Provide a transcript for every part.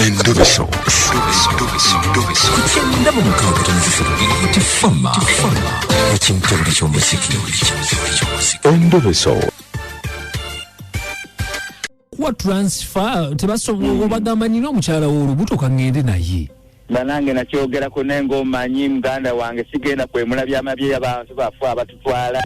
Endobeso. Ku 96.3 Tifama ekimtebule ky'omuziki. Endobeso. Kuwa transfer tebasobola, obagamba nina omukyala w'olubuto kaŋŋende naye. Nga nange nakyogerako, naye ng'omanyi muganda wange, sigenda kwemula byama bye abantu bafe abatutwala.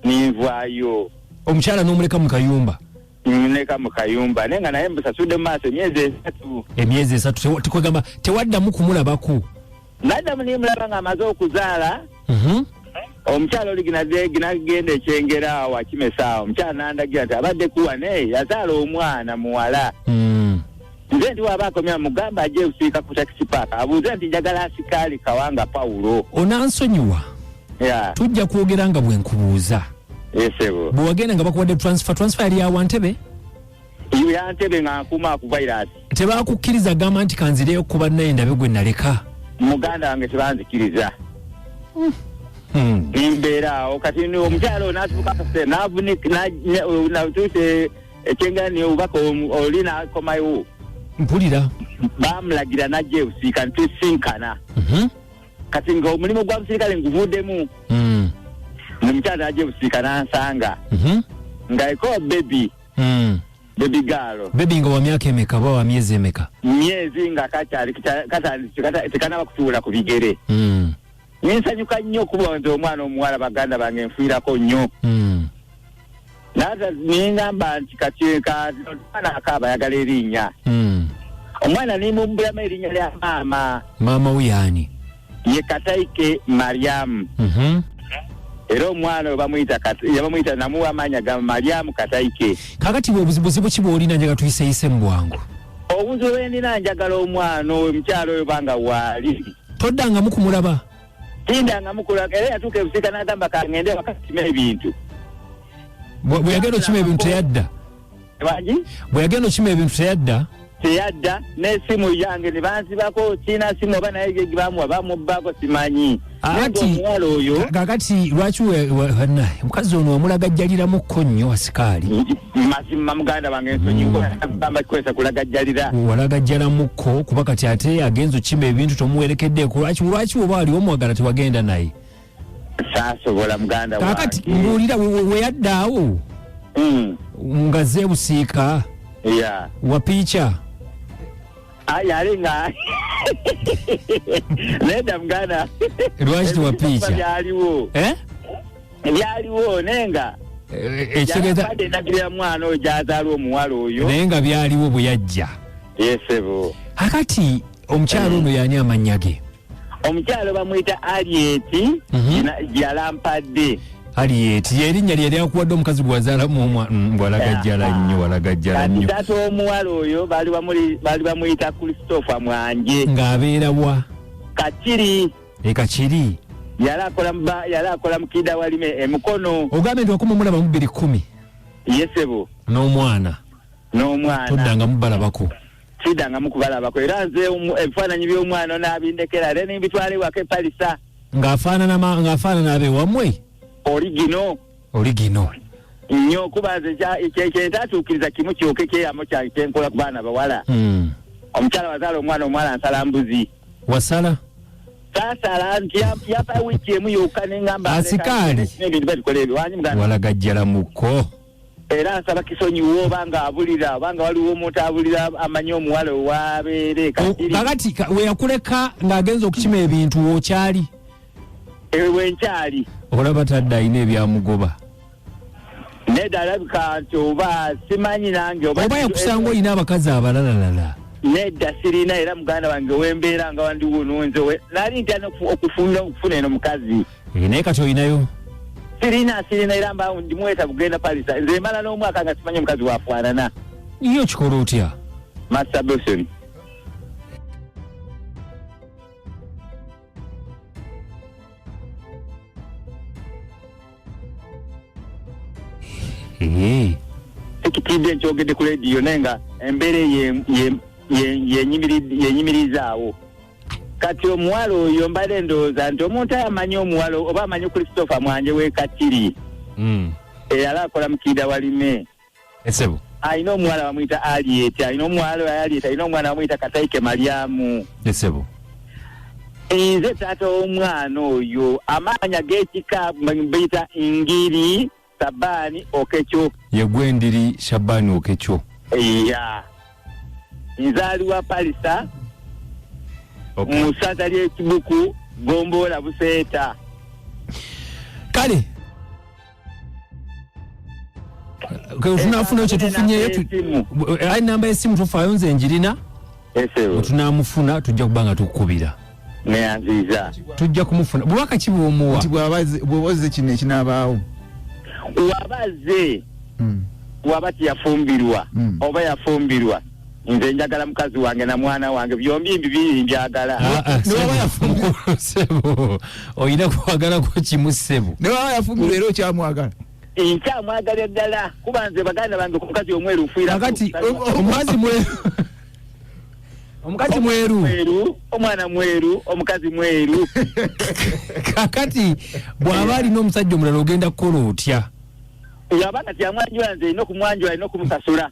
Ninvaayo. Omukyala n'omuleka mu kayumba? Neka mu kayumba, naye nga naye mbusasudde mu maaso emyezi 3. Emyezi 3, tekwegamba tewaddamu kumulabako? Naddamu nimulaba nga amaze okuzaala. Omukyala oli ginagenda ekyengera awo akimesa awo, omukyala nandagira nti abadde kuwa naye yazaala omwana muwala. Nze nti waba akomya mugamba ajje okusiika ku taxi park, abuuze nti njagala Asikaali Kawanga Pawulo. Onansonyiwa. Ya. Tujja kwogera nga bwe nkubuuza. Esebo. Bwe wagenda nga bakuwadde transfer, transfer yali yawa Ntebe? Iyo ya Ntebe nga nkuma ku virus. Tebakukkiriza gamba nti kanzireyo ku bannaye ndabe gwe naleka? Muganda wange tebanzikiriza. Nimbeera awo kati omukyala oyo n'atuuka akaseera n'avunika, natuuse ekyengera ni obubaka oli n'akomayo. Mpulira. Baamulagira n'ajja ebusiika ntusinkana. Kati nga omulimu gwa musirikale nguvuddemu. Omukyala n'ajja ebusiika n'ansanga. Nga eko baby. Baby girl. Baby nga wa myaka emeka oba wa myezi emeka? Myezi nga kakyali, katandise, tekanaba kutuula ku bigere. Nensanyuka nnyo okuba nze omwana omuwala, baganda bange nfiirako nnyo. Naza nengamba nti kati omwana akaaba ayagala erinnya. Omwana nemumbulamu erinnya lya maama. Maama we yaani? Ye Kataike Mariamu. Era omwana oyo bamuyita bamuyita namuwa amaanyi ga Mariamu Kataike. Kaakati bwe obuzibu ki bw'olina njagala tuyiseyise mu bwangu? Obuzibu bwe njagala omwana oyo, omukyala oyo banga waali. Toddangamu kumulaba? Tindangamu kulaba, era yatuuka ebusiika n'agamba kangende wakakima ebintu. Bwe yagenda okima ebintu teyadda? Wangi? Bwe yagenda okima ebintu teyadda? Teyadda, n'essimu yange ne banzibako, siina simu oba naye gye bamuwa bamubbako simanyi. Ati omuwala oyo kakati lwaki omukazi ono wamulagajjaliramuko nnyo asikaali? Mazima muganda wange nsonyiwa, gamba kikozesa kulagajjalira. Walagajjalamuko kuba kati ate agenza okima ebintu tomuwerekeddeeko, lwaki oba wali omwagala tewagenda naye? Saasobola muganda wange. Kakati mbuulira we yadda awo nga zeebusiika wapiica? Ayi ali nga nedda muganda. Lwaki tewapiica? Byaliwo. Eh? Byaliwo naye nga Ekitegeeza yabadde endagirira mwana oyo gy'azaala omuwala oyo. Naye nga byaliwo bwe yajja. Yesebo. Akati omukyala ono yaani amannya ge? Omukyala bamuyita Alieti Jalampadde. Alieti yerinnya lye lyakuwadde omukazi gwe wazaalamu omwana? Walagajjala nnyo, walagajjala nnyo. Kati taata w'omuwala oyo baali bamuyita Christopher Mwanje. Ng'abeera wa? Kakiri. E Kakiri. Yali akola mu ba-, yali akola mu Kida Walime e Mukono. Ogambye nti wakoma omulaba mu bbiri kkumi? Yesebo. N'omwana. N'omwana. Toddangamu balabako. Siddangamu kubalabako, era nze ebifaananyi by'omwana n'abindekera ate nembitwala ewaka e Palisa. Ng'afaanana ng'afaanana abeewammwe? Oligino. Oligino. Nnyo, kuba nze kye ntaatuukiriza kimu kyokka ekyeyamo kyange kye nkola ku baana bawala. Omukyala wazaala omwana omuwala nsala mbuzi. Wasala? Saasala nti yampa wiiki emu yokka ne ŋŋamba Asikaali. N'ebintu babikola ebyo. Wangi muganda. Walagajjalamuko. Era nsaba kisonyiwo oba nga abulira, oba nga waliwo omuntu abulira amanyi omuwala owabeere Kakiri. Kakati we yakuleka ng'agenza okukima ebintu w'okyali? Wenkyali. Olaba tadde alina ebyamugoba. Nedda alabika nti oba simanyi nange oba Oba yakusanga olina abakazi abalalalala. Nedda sirina, era muganda wange wembeera nga wandi wuno nze nali ntya okufuna eno mukazi. Naye kati olinayo? Sirina, sirina, era mba ndimweta kugenda Palisa. Nze mala n'omwaka nga simanyi omukazi wafaanana. Ye okikola otya? Masturbation. Ekitidde nkyogedde ku leediyo naye nga embeera yenyimirizaawo. Kati omuwala oyo mbadde ndowooza nti omuntu amanyi omuwala oba amanyi Christopher Mwanje w'e Kakiri. Eyali akola mu Kiida Walime. Esebo. Alina omuwala bamuyita Aliet, alina omuwala Aliet, alina omwana bamuyita Kataike Mariamu. Esebo. Nze taata w'omwana oyo, amaanya g'ekika bayita Ngiri Sabani Okekyo. Yegwe Ndiri Shabani Okekyo. Iya. Nzaaliwa Palisa. Okay. Mu ssaza ly'Ekibuku, Gombola Buseeta. Kale tunafuna kye tufunyeyo, ayi namba y'essimu tofaayo, nze njirina. Esebo. Tunamufuna tujja kuba nga tukukubira. Neyanziza. Tujja kumufuna. Bubaka ki bw'omuwa? Nti bw'oba ozze kino ekinaabaawo. Waba azze, waba tiyafumbirwa, oba yafumbirwa, nze njagala mukazi wange na mwana wange, byombi bibiri njagala. Sebo, olina kwagalako kimu ssebo. Ne waba yafumbirwa era okyamwagala? Nkyamwagala ddala, kuba nze baganda bange ku mukazi omweru nfiirako. Kakati omukazi mweru. Omukazi mweru. Mweru, omwana mweru, omukazi mweru. Kakati bw'aba alina omusajja omulala ogenda kukola otya? Yaba nga tiyamwanjula, nze nina okumwanjula, nina okumusasula.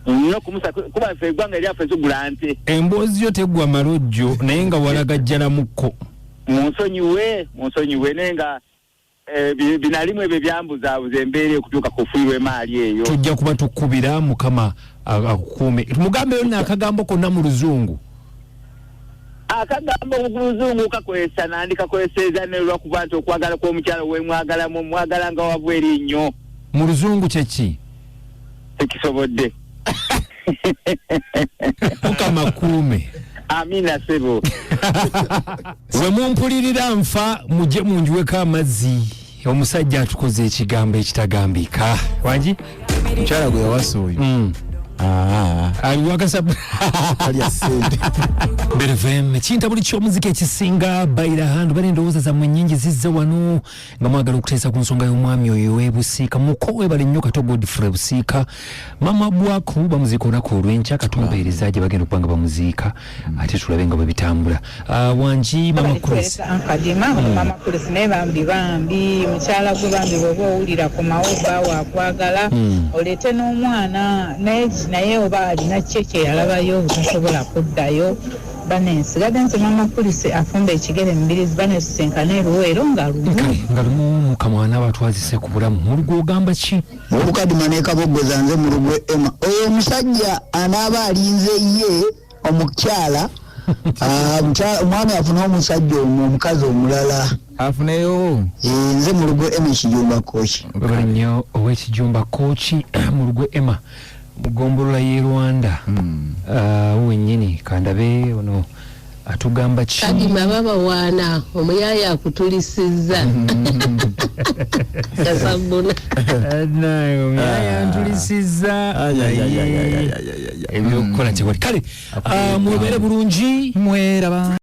Nina okumusasula, kuba ffe eggwanga eryaffe tugula nte. Emboozi yo teggwa malojjo naye nga walagajjalamukko. Munsonyiwe, munsonyiwe, naye nga binalimu ebyo byambuzaabuza embeera okutuuka ku fuirwa emaali eyo. Tujja kuba tukubira, Mukama akukuume. Mugambeyo nno akagambo konna mu Luzungu. Akagambo mu Luzungu kakozesa nandikakozeseza ne lwakuba nti okwagala kw'omukyalo wemwagalamu, omwagala nga wabweru nnyo. Mu Luzungu kye ki? Tekisobodde. Mukama akuume. Amina ssebo. We mumpulirira nfa mujje munjiweko amazzi. Omusajja atukoze ekigambo ekitagambika. Wangi? Mukyala gwe yawasa oyo. Ali wakasa. Alya ssente. Berevem, kinta buli ky'omuziki ekisinga baira handu bali endowooza zammwe nnyingi zizze wano nga mwagala okuteesa ku nsonga y'omwami oyo ow'e Busiika. Muko webale nnyo Kato Godfrey Busiika. Mama Bwaku bamuziika olunaku olw'enkya, katumpeereza gye bagenda okuba nga bamuziika ate tulabe nga bwe bitambula. Wangi Mama Chris. Ankadima, Mama Chris, naye bambi bambi mukyala gwe bambi bw'oba owulira komawo bba wakwagala oleete n'omwana, naye oba alina ki kye yalabayo obutasobola kuddayo. Banensigadde nti Mama Chris afumba ekigere mubirizi, banesisinkana eruweero nga lumu. Nga lumu Mukama anaaba atwazise ku bulamu. Mulugu ogamba ki? Olukadima ne Kaboggoza, nze Mulugwe Emma. Oyo omusajja anaaba alinze ye omukyala, omwami afune omusajja omukazi omulala. Afuneyo. Nze Mulugwe Emma, Ekijumba Kooki. Webale nnyo ow'Ekijumba Kooki, Mulugwe Emma, mugombolola y'e Rwanda. Wennyini kandabe ono atugamba ki? Kadima babawaana omuyaya akutulisizza kasabuna. Naye omuyaya ntulisizza ebyokukola tewali. Kale mubeere bulungi. Mweraba.